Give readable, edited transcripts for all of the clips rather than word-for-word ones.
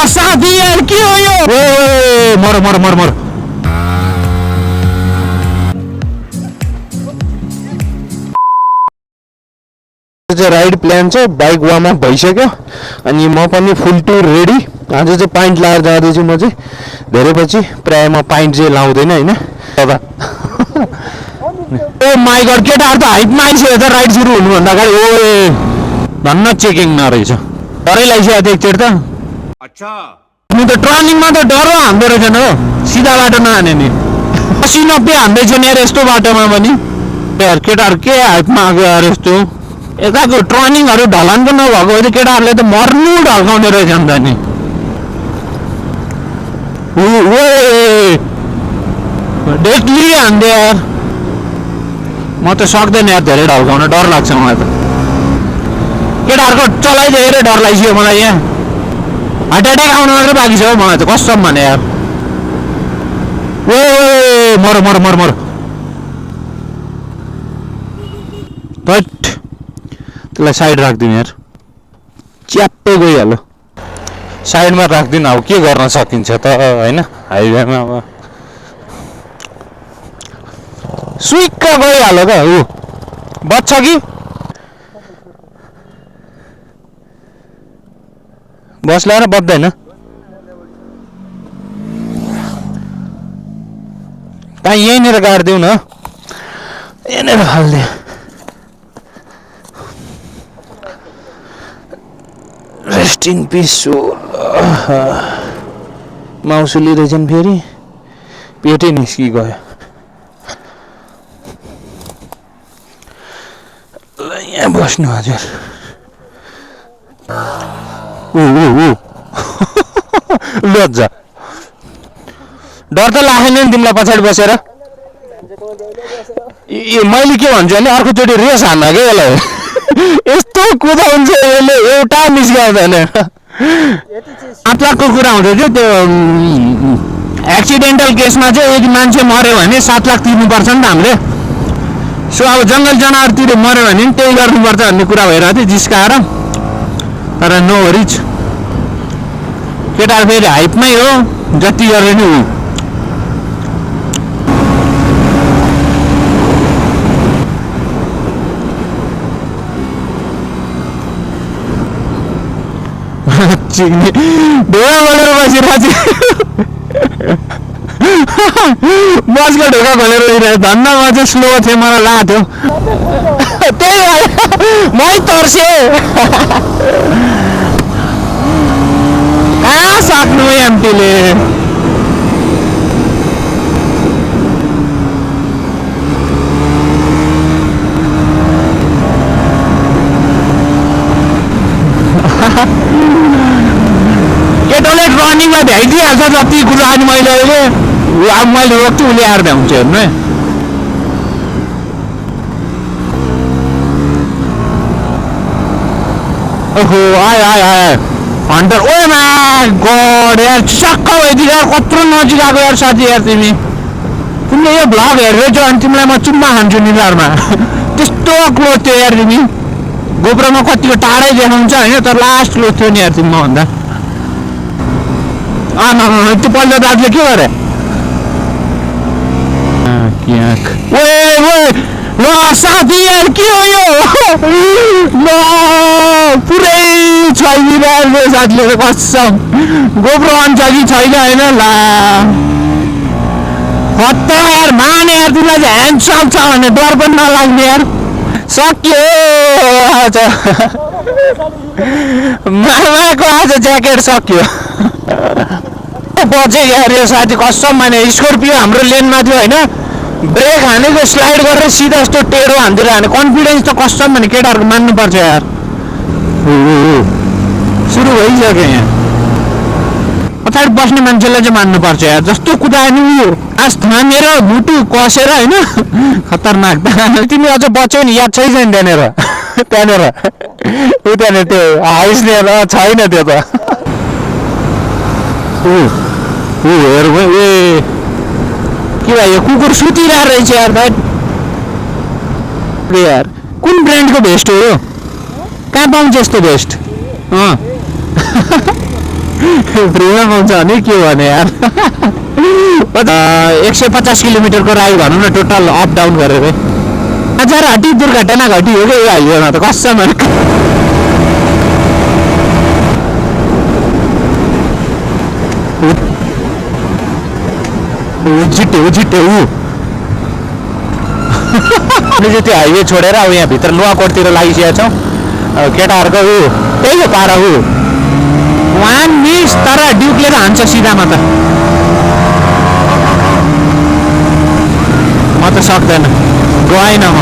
साथी यार के हो यो मर मर मर मर राइड प्लान छ बाइक वार्म अप भइसक्यो अनि म पनि फुल टुर रेडी आज चाहिँ पाइन्ट लाएर जाँदैछु म चाहिँ धेरै पछि प्राय म पाइन्ट चाहिँ लाउँदैन हैन ओ माई गॉड केटाहरु त हाइटमा आइसक्यो त राइड सुरु हुनु भन्दा अगाडि ओए भन्न चेकिङ नरहेछ डरै लागिसक्यो त एकचोटि त अच्छा म त टर्निङमा त डर हान्दो रहेछ न हो सिधा बाटो नहाने नि 80-90 हान्दैछ नि यार यस्तो बाटोमा पनि यार केटाहरु के हाइटमा आएको यार यस्तो यताको टर्निङहरु ढलान पनि नभएको हो केटाहरुले त मर्नु ढल्काउने रहेछ नि त नि डेटली हान्दे यार म त सक्दैन यार धेरै ढल्काउन डर लाग्छ मलाई त केटाहरुको चलाइ धेरै डर लागिसक्यो मलाई यहाँ हार्ट एट्याक आउन मात्रै बाँकी छ हौ मलाई त कसम भने यार ओ मर मर मर मर बट त्यसलाई साइड राख्दिनु यार च्याप्पै गइहाल्यो साइडमा राख्दिनु अब के गर्न सकिन्छ त हैन हाइवेमा अब स्विक्क गइहाल्यो त ऊ बच्छ कि बस ल्याएर बज्दैन कहाँ यहीँनिर गाडिदेऊ न यहीँनिर हालिदियो रेस्ट इन पिस माउसुली रहेछन् फेरि पेटै निस्कि गयो यहाँ बस्नु हजुर लज्जा डर त लागेन नि तिमीलाई पछाडि बसेर मैले के भन्छु भने अर्कोचोटि रेस हान्न क्या यसलाई यस्तो कुदाउँछ यसले एउटा मिस गर्दैन 8 लाखको कुरा हुँदै थियो त्यो एक्सिडेन्टल केसमा चाहिँ यदि मान्छे मर्यो भने 7 लाख तिर्नुपर्छ नि त हामीले सो अब जङ्गल जनावरतिर मर्यो भने पनि त्यही गर्नुपर्छ भन्ने कुरा भइरहेको थियो जिस्काएर तर नो वरिज केटाहरू फेरि हाइटमै हो जति गरे नि ऊ ढोका खोलेर बसिरहेको बसको ढोका खोलेर बसिरहेको धन्न म चाहिँ स्लो थिएँ मलाई लाग्थ्यो त्यही मै तर्सेँ कहाँ सक्नु एमटीले केटोले रनिङमा भ्याइदिइहाल्छ जति कुरा अनि मैले अहिले अब मैले रोक्छु उसले आएर भ्याउँछ हेर्नु है ओहो आयो आयो आयो हन्टर ओ माय गॉड यार सक्क भइदियो यार कत्रो नजिक आएको यार साथी यार तिमीले यो भ्लग हेरेछौ अनि तिमीलाई म चुम्मा खान्छु निधारमा त्यस्तो क्लोज थियो यार तिमी गोप्रोमा कतिको टाढै देखाउँछ होइन तर लास्ट क्लोज थियो नि यार तिमी मभन्दा त्यो पहिलो दाजुले के गरे ल साथी यार के हो यो ल पुरै छैन साथीले कसम गोप्रो अन्छ कि छैन होइन ला हत्ता यार माने यार तिमीलाई चाहिँ ह्यान्डसम छ भने डर पनि नलाग्ने यार सक्यो आज मामाको आज ज्याकेट सक्यो बचे यार यो साथी कसम माने स्कर्पियो हाम्रो लेनमा थियो होइन ब्रेक हानेको स्लाइड गरेर सिधा यस्तो टेढो हान्दिएर हाने कन्फिडेन्स त कसम भने केटाहरूको मान्नुपर्छ यार सुरु भइसक्यो यहाँ पछाडि बस्ने मान्छेलाई चाहिँ मान्नुपर्छ यार जस्तो कुदायो नि उयो आज थामेर मुटु कसेर होइन खतरनाक तिमी अझ बच्यौ नि याद छैन त्यहाँनिर त्यहाँनिर त्यो हाइसनियर छैन त्यो त हेर ए के भयो कुकुर सुतिरहेको रहेछ यार भाइ यार कुन ब्रान्डको भेस्ट हो कहाँ पाउँछ यस्तो भेस्ट फ्रीमा पाउँछ भने के भने यार 150 किलोमिटरको राइड भनौँ न टोटल अप डाउन गरेर हजार घटी दुर्घटना घटी हो क्या यो हाइवेमा त कसम छिट्टे त्यो हाइवे छोडेर अब यहाँ भित्र नुवाकोटतिर लागिसकेका छौँ केटाहरूको त्यही हो पारा वान मिस तर ड्युकले त हान्छ सिधामा त म त सक्दैन गएन म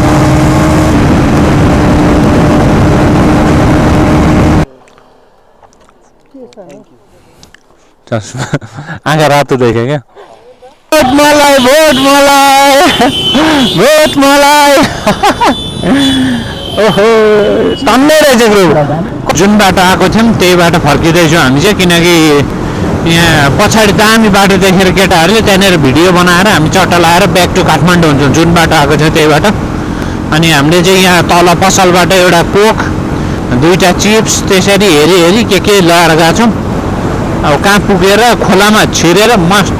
आँखा रातो देखेँ क्या भोट मलाई ओहो टन्नै रहेछ ग्रुप जुन बाटो आएको थियौँ त्यही बाटो फर्किँदैछौँ हामी चाहिँ किनकि यहाँ पछाडि दामी बाटो देखेर केटाहरूले त्यहाँनिर भिडियो बनाएर हामी चट्टा लगाएर ब्याक टु काठमाडौँ हुन्छौँ जुन बाटो आएको थियो त्यही बाटो अनि हामीले चाहिँ यहाँ तल पसलबाट एउटा कोक 2टा चिप्स त्यसरी हेरी के लगाएर गएको छौँ अब कहाँ पुगेर खोलामा छिरेर मस्त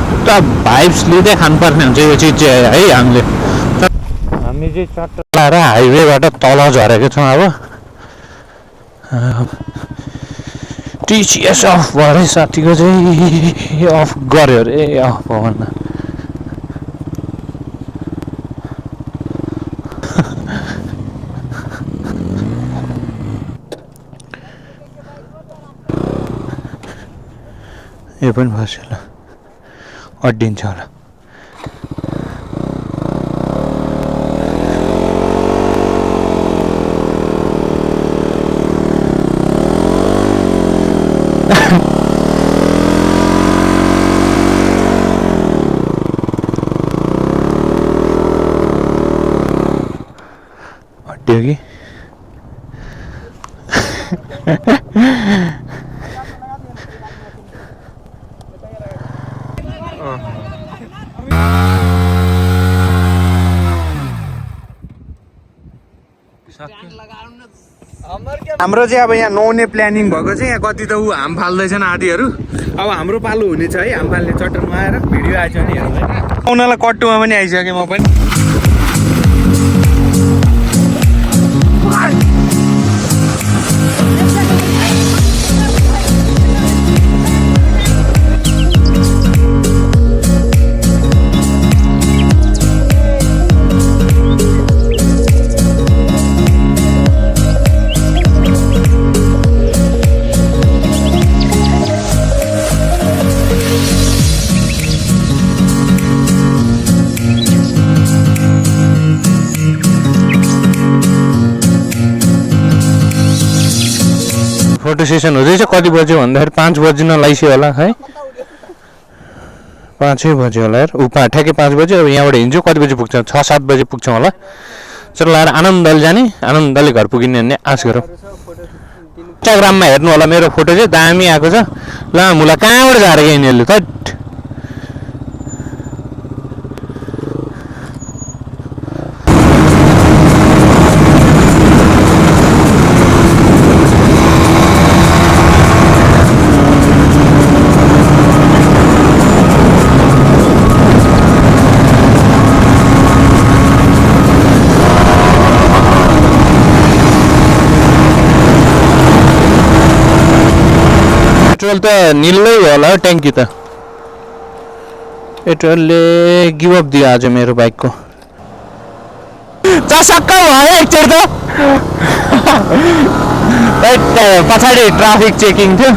भाइब्स लिँदै खानुपर्ने हुन्छ यो चिज चाहिँ है हामीले चाहिँ चट्टा लगाएर हाइवेबाट तल झरेको छौँ अब टिसिएस अफ भरे साथीको चाहिँ अफ गर्यो अरे अफ भन्न यो पनि फस्यो होला अड्डिन्छ होला अड्डियो कि हाम्रो चाहिँ अब यहाँ नुहाउने प्लानिङ भएको चाहिँ यहाँ कति त ऊ हाम फाल्दैछन् आधीहरू अब हाम्रो पालो हुनेछ है हाम फाल्ने चट्टा नुहाएर भिडियो आएछ भने हेर्नु है उनीहरूलाई कट्टुमा पनि आइसकेँ म पनि फोटो सेसन हुँदैछ कति बज्यो भन्दाखेरि 5 बज्न लागिसक्यो होला है 5 बज्यो होला यार ठ्याक्कै 5 बज्यो अब यहाँबाट हिँड्छु कति बजी पुग्छ 6-7 बजी पुग्छौँ होला चल लगाएर आनन्दले जाने आनन्दले घर पुगिने भन्ने आश गरौँ इन्स्टाग्राममा हेर्नु होला मेरो फोटो चाहिँ दामी आएको छ ल मुला कहाँबाट झारेको यिनीहरूले थट पेट्रोल त निल्लै होला ट्याङ्की त पेट्रोलले गिभअप दियो आज मेरो बाइकको चसक्क भयो एकचोटि त पछाडि ट्राफिक चेकिङ थियो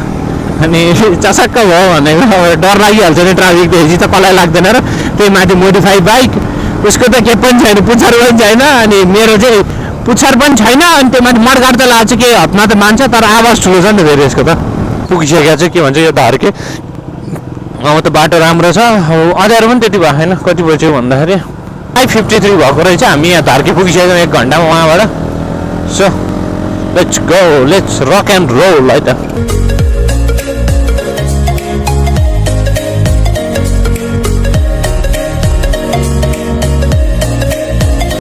अनि चसक्क भयो भनेको डर लागिहाल्छ नि ट्राफिक देखेपछि त कसलाई लाग्दैन र त्यही माथि मोडिफाई बाइक उसको त के पनि छैन पुच्छर पनि छैन अनि मेरो चाहिँ पुच्छर पनि छैन अनि त्यो माथि मडगाड त लाग्छ के हप्मा त मान्छ तर आवाज ठुलो छ नि त फेरि यसको त पुगिसकेको चाहिँ के भन्छ यो धार्के अब त बाटो राम्रो छ अब अँध्यारो पनि त्यति भएको छैन कति बज्यो भन्दाखेरि 5:53 भएको रहेछ हामी यहाँ धार्के पुगिसक्यौँ 1 घन्टामा उहाँबाट so let's go let's rock and role है त